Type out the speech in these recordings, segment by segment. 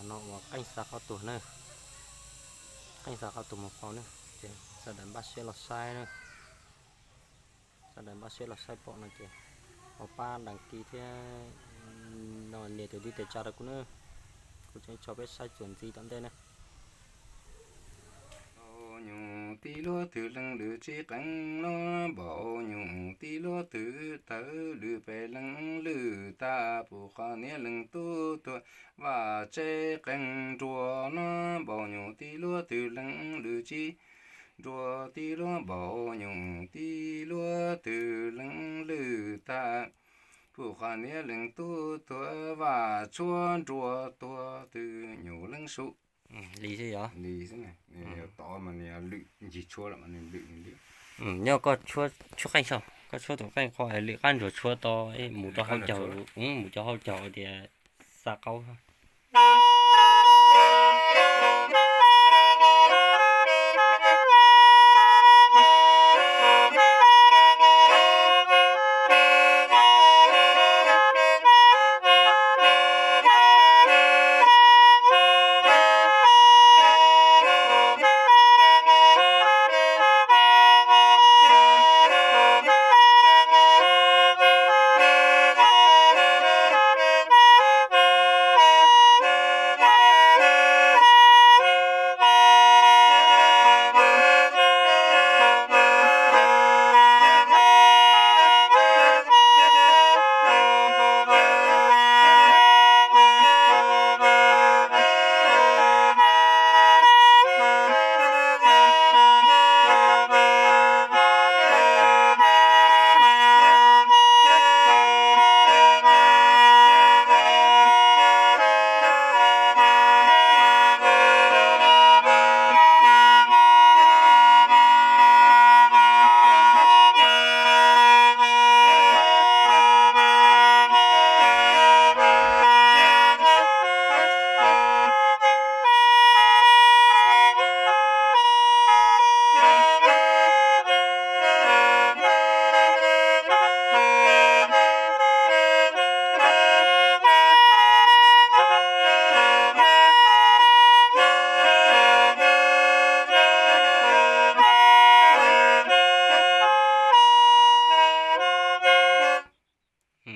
No uas qeej xa qaub tuag na, qeej xa qaub tuag mus faus na, ces sawv daws npaj siab los saib na, sawv daws npaj siab los saib pom no ces ho pab đăng ký thiab no nias tus ntiv tes tsa rau kuv na, kuv tseem tso peb saib txuas ntxiv tom ntej na. Npau nyuj tib luag twg leej lwm tsis qeej no, npau nyuj tib luag twg tawv lwm pem leej lwm tag, puv qhov niam leej tub tuag vaj tsev qeej nruas no, npau nyuj tib luag twg leej lwm tsis nruas tib luag, npau nyuj tib luag twg leej lwm tag, puv qhov niam leej tub tuag vaj tshuab nruas tuag twg nyuj leej su. Li xwb yog li xwb, tod mas nws lwm ncig tshuab los nws lwm li. Nyob koj tshuab qeej saum, koj tshuab tus qeej qhov lwm qab ntsuag tshuab to, mus rau hauv caug, mus rau hauv caug tias xa qaub.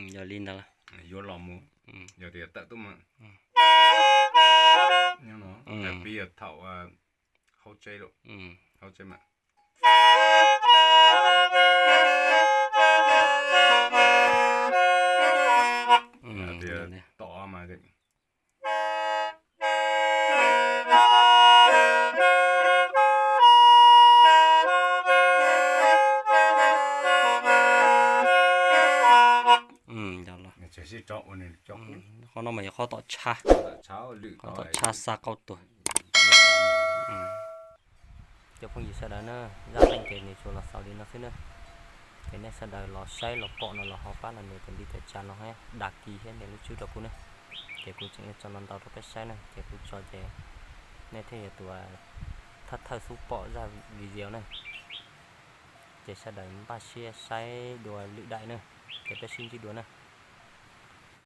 Yog li ntawd, yuav los mus, yog tias tawm tuaj mas, nyob no, pib yog thaum hauv tsev lawm, hauv tsev mas, tias tom mas, qhov no mas yog qhov tom tshab, qhov tom tshab xa qaub tuag. Cov phooj ywg sawv daws na, zaj qeej ces nws tsuas los xaus li no xwb na. Ces nej sawv daws los saib los pom no los ho pab los nias tus ntiv tes tsa no thiab đăng ký thiab nias lub tswb rau kuv na. Ces kuv tseem yuav tso ntau ntau rau peb saib na, ces kuv tso ces nej thiaj yuav tus thawj thawj xub pom zaj video na. Ces sawv daws npaj siab saib dua lwm daim na, ces peb sib ntsib dua na.